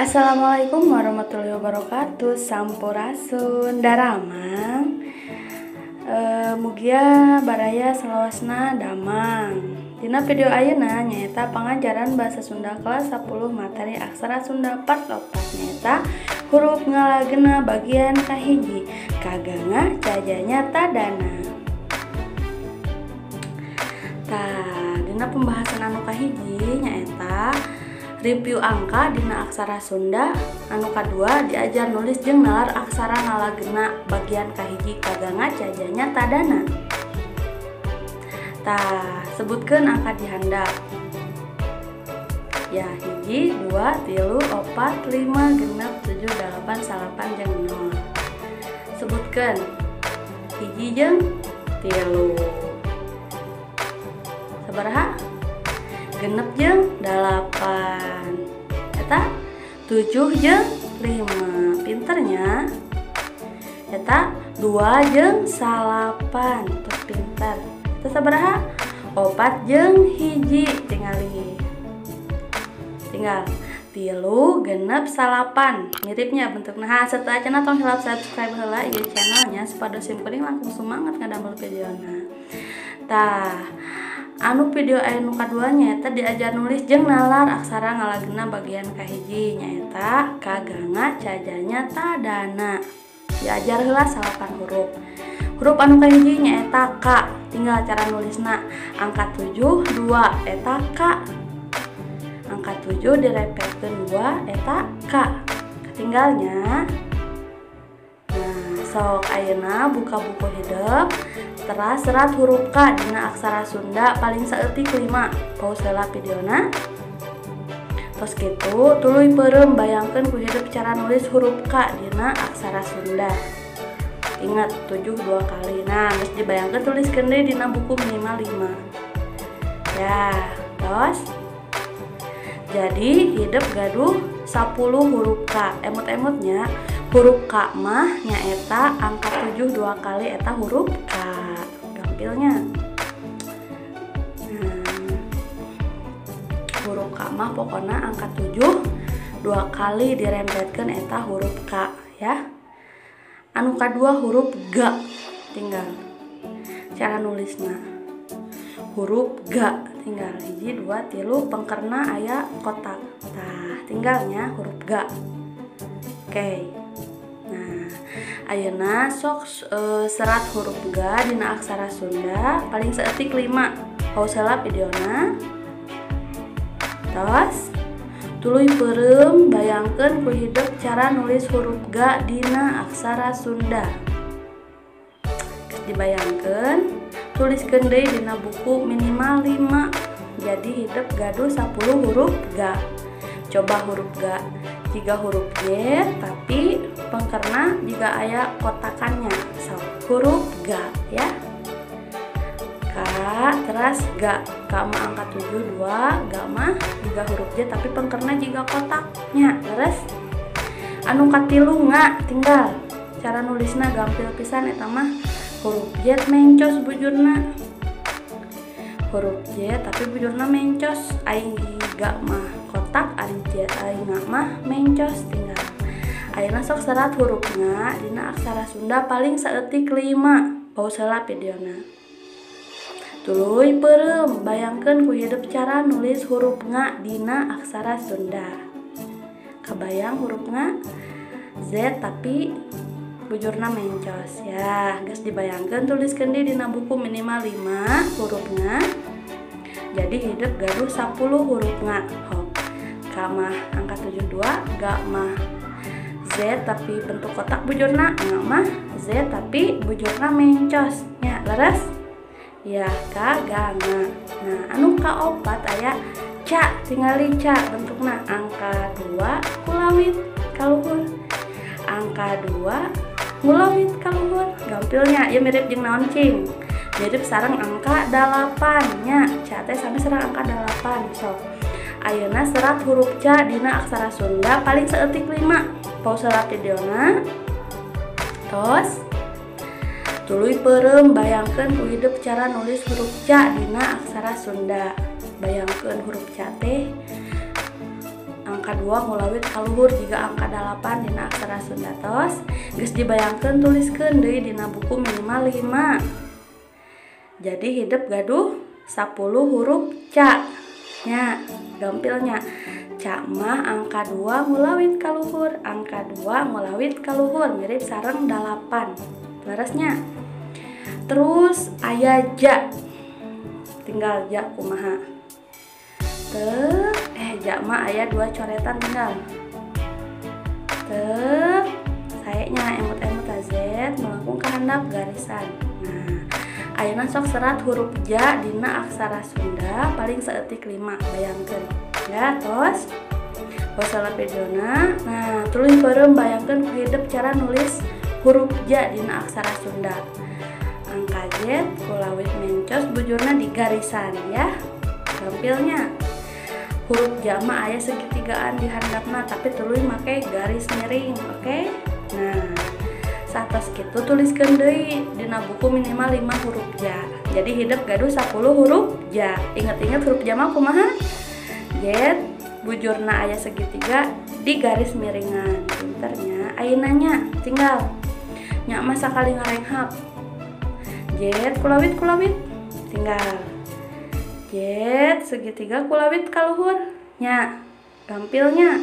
Assalamualaikum warahmatullahi wabarakatuh. Sampurasun daramang. Mugia baraya salawasna damang. Dina video ayeuna nyaeta pangajaran bahasa Sunda kelas 10 materi aksara Sunda part 4 nyaeta huruf ngalagena bagian kahiji kaganga cajanya tadana. Tah, dina pembahasan anu kahiji nyaeta review angka dina aksara Sunda anu kadua diajar nulis jeung nalar aksara ngalagena bagian kahiji kaganga cajanya tadana. Tah, sebutkeun angka di handap. Ya, 1, 2, 3, 4, 5, 6, 7, 8, 9 jeung 0. Sebutkeun 1 jeung 3. Sabaraha? 6 jeung 8. Eta 7 jeung 5. Pinternya. Eta 2 jeung 9. Tuh pinter. Eta sabaraha? 4 jeung 1. Tingali. Tinggal 3 6 9. Miripnya bentukna. Ha, serta channel tong hilap subscribe heula ieu channelnya supados sim kuring langkung semangat ngadamel videona. Tah, anu video anu kadua nyaeta diajar nulis jeung nalar aksara ngalagena bagian kahiji nyaeta kaganga cajanya tadana. Diajar heula 8 huruf. Huruf anu kahiji nyaeta K. Tinggal cara nulisna angka 7 2 eta K. Angka 7 direpetkeun 2 eta K. Ketinggalnya. Nah, sok ayeuna buka buku hidup. Teras serat huruf K dina aksara Sunda paling saeutik 5. Pause heula videona. Tos kitu tuluy peureum bayangkeun ku hidup cara nulis huruf K dina aksara Sunda. Ingat 7 2 kali. Nah, geus dibayangkeun tuliskeun deui dina buku minimal 5. Ya, tos. Jadi hidup gaduh 10 huruf K. Emut-emutnya huruf K mah nyaeta angka 7 2 kali eta huruf K. Gampilnya. Nah, huruf K mah pokona angka 7 2 kali dirempetkeun eta huruf K ya. Anu kadua huruf G. Tinggal cara nulisna. Huruf G tinggal 1 2 3 pengkerna aya kotak. Tah, tinggalnya huruf G. Oke. Nah, ayeuna sok serat huruf G dina aksara Sunda paling saeutik 5. Pause heula videona. Tos. Tuluy peureum bayangkeun ku hidup cara nulis huruf G dina aksara Sunda. Geus dibayangkeun, tuliskeun deui dina buku minimal 5. Jadi hidup gaduh 10 huruf G. Coba huruf G. Jika huruf G tapi pengkerna jika aya kotakannya. So, huruf G ya. K teras G. K mah angka 7 2, G mah jika huruf J tapi pengkerna jika kotaknya. Terus anu katilu nga tinggal cara nulisna gampil pisan eta mah huruf J mencos bujurna. Huruf J tapi bujurna mencos, aing G mah kotak, ari J aing nga mah mencos tinggal. Ayeuna sok serat huruf nga dina aksara Sunda paling saeutik 5. Pause heula videona. Tuluy peureum bayangkeun ku hidup cara nulis huruf nga dina aksara Sunda. Kabayang huruf nga Z tapi bujurna mencos ya. Geus dibayangkeun tuliskeun deui dina buku minimal 5 huruf nga. Jadi hidup gaduh 10 huruf nga. Hop. K mah angka 72, G mah Z tapi bentuk kotak bujurna, nga mah Z tapi bujurna mencos nya. Leres? Ya, K G nga. Nah, anu kaopat aya ca, tingali ca bentukna angka 2 kulawit kaluhur. Angka 2 ngulawit kaluhur. Gampilnya ieu mirip jeung naon cing? Mirip sareng angka 8 nya. Ca teh sami sareng angka 8 sok. Ayeuna serat huruf ca dina aksara Sunda paling saeutik 5. Pause lah videona. Tos. Tuluy peureum bayangkeun ku hidep cara nulis huruf ca dina aksara Sunda. Bayangkeun huruf ca teh angka 2 ngulawit kaluhur jiga angka 8 dina aksara Sunda. Tos. Geus dibayangkeun tuliskeun deui dina buku minimal 5. Jadi hidep gaduh 10 huruf ca. Nya, gampilnya. Ca mah angka 2 ngulawit kaluhur, angka 2 ngulawit kaluhur mirip sareng 8. Leresnya. Terus aya ja. Tinggal ja kumaha. Teu, ja mah aya 2 coretan tinggal. Teu, saenya emut-emut Z melengkung ka handap garisan. Nah, ayeuna sok serat huruf ja dina aksara Sunda paling saeutik 5, bayangkeun. Ya, tos. Pause videona. Nah, tuluy peureum bayangkeun ku hidep cara nulis huruf ja dina aksara Sunda. Angka Z kulawit mencos bujurna di garisan ya. Gampilnya. Huruf ja mah aya segitigaan di handapna tapi tuluy make garis miring, oke? Nah, satos kitu tuliskeun deui dina buku minimal 5 huruf ja. Jadi hidep gaduh 10 huruf ja. Ingat-ingat huruf ja mah kumaha? Z bujurna aya segitiga di garis miringan. Pinternya. Ayeuna nya tinggal nya mah sakali ngarenghap. Z kulawit-kulawit tinggal. Z segitiga kulawit kaluhur nya. Gampilnya.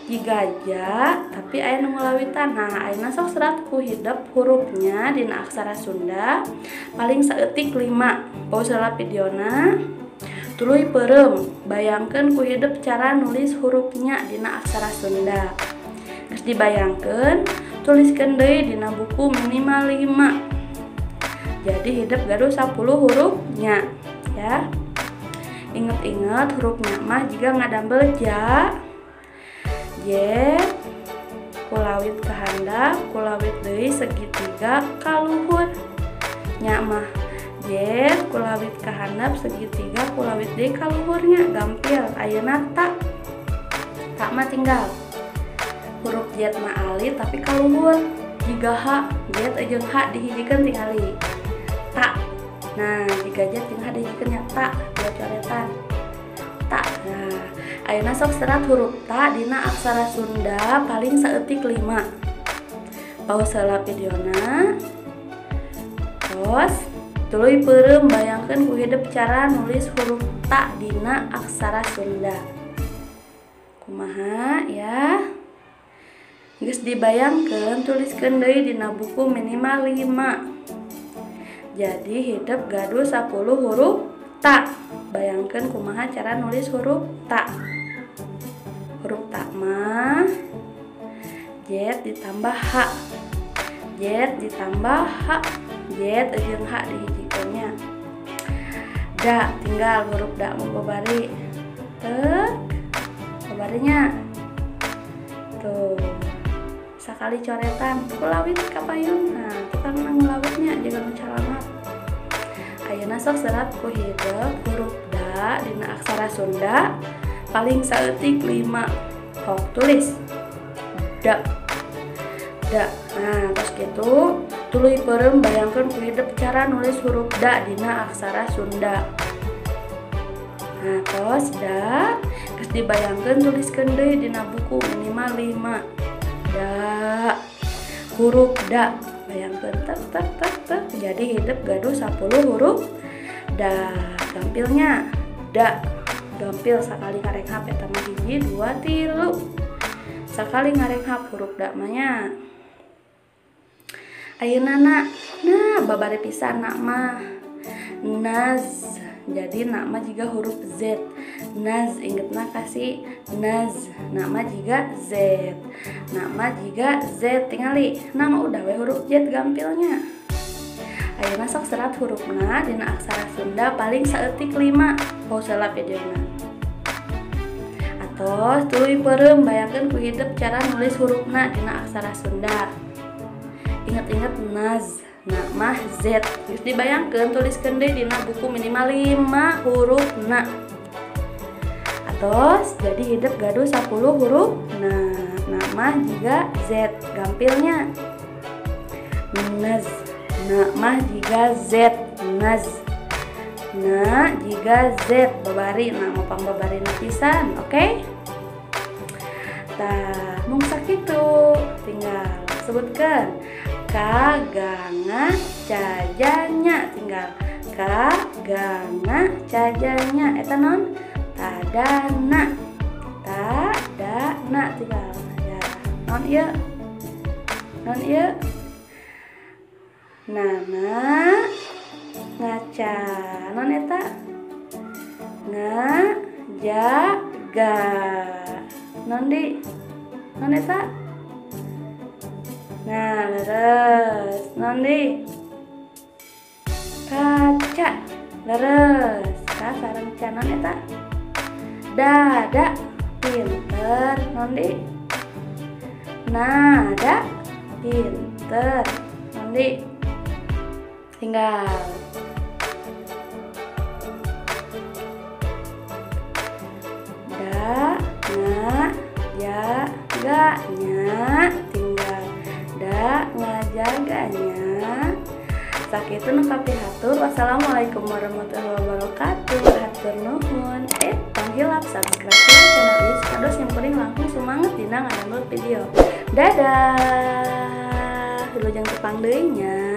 Jiga ja tapi aya nu ngulawitan. Nah, ayeuna sok serat ku hidep hurufnya dina aksara Sunda paling saeutik 5. Pause lah videona. Tuluy peureum bayangkeun ku hidep cara nulis hurufnya dina aksara Sunda. Geus dibayangkeun, tuliskeun deui dina buku minimal 5. Jadi hidep gaduh 10 hurufnya ya. Ingat-ingat hurufnya mah jiga ngadambel ja. Z kulawit ke handap, kulawit deui segitiga kaluhur. Nya mah Z kulawit ke handap segitiga kulawit deui kaluhurnya gampil. Ayeuna ta. Ta mah tinggal huruf Z mah alit tapi kaluhur jiga H, Z jeung H dihijikeun tingali. Ta. Nah, jiga Z jeung H dihijikeun nya ta, dua coretan. Ta. Nah, ayeuna sok serat huruf ta dina aksara Sunda paling saeutik 5. Pause lah videona. Terus tuluy peureum bayangkeun ku hidep cara nulis huruf ta dina aksara Sunda. Kumaha ya? Geus dibayangkeun tuliskeun deui dina buku minimal 5. Jadi hidep gaduh 10 huruf ta. Bayangkeun kumaha cara nulis huruf ta. Huruf ta mah Z ditambah H. Z ditambah H. Z jeung H dihijikeunnya. Da tinggal huruf da mau babari. Tek babarinya. Tuh. Sakali coretan kulawit ka payun. Nah, tukang ngulawitnya jeung nu calamat. Ayeuna sok serat ku hidep huruf da dina aksara Sunda paling saeutik 5. Hok tulis da. Da. Nah, terus gitu tuluy peureum bayangkeun ku hidep cara nulis huruf da dina aksara Sunda. Nah, tos da geus dibayangkeun tuliskeun deui dina buku minimal 5. Da. Huruf da bayangkeun tek tek tek tek jadi hidep gaduh 10 huruf da. Gampilnya da. Gampil sakali ngarenghap eta mah 1 2 3. Sakali ngarenghap huruf da mah nya. Ayeuna na. Nah, babari pisan na mah. Naz. Jadi na mah jiga huruf Z. Naz ingetna kasih naz. Na mah jiga Z. Na mah jiga Z tingali. Na mah udah we huruf Z gampilnya. Ayeuna sok serat hurufna dina aksara Sunda paling saeutik 5. Pause heula videona. Atos tuluy peureum bayangkeun ku hidep cara nulis hurufna dina aksara Sunda. Ingat-ingat naz, na mah z. Geus dibayangkeun tuliskeun deui dina buku minimal 5 hurufna. Atos jadi hidep gaduh 10 huruf. Nah, na mah jiga z gampilnya. Naz, na mah jiga z, naz. Na jiga z babari, nah mopang babari pisan, oke? Okay? Tah, mung sakitu tinggal sebutkan ka ganga cajanya, tinggal ka ganga cajanya eta non tadana, tadana tinggal ya non ieu, non ieu nana ngaca non eta ngajaga non di non eta nah leres non di kaca leres ka sareng ca non eta dada pinter non di nada pinter non di tinggal da nga ja ga nya tinggal da ngajaganya. Sakitu nu kapihatur. Wassalamualaikum warahmatullahi wabarakatuh. Hatur nuhun. Tong hilap subscribe channel ieu supados simkuring langkung sumanget dina ngadownload video. Dadah. Wilujeng tepang deui nya.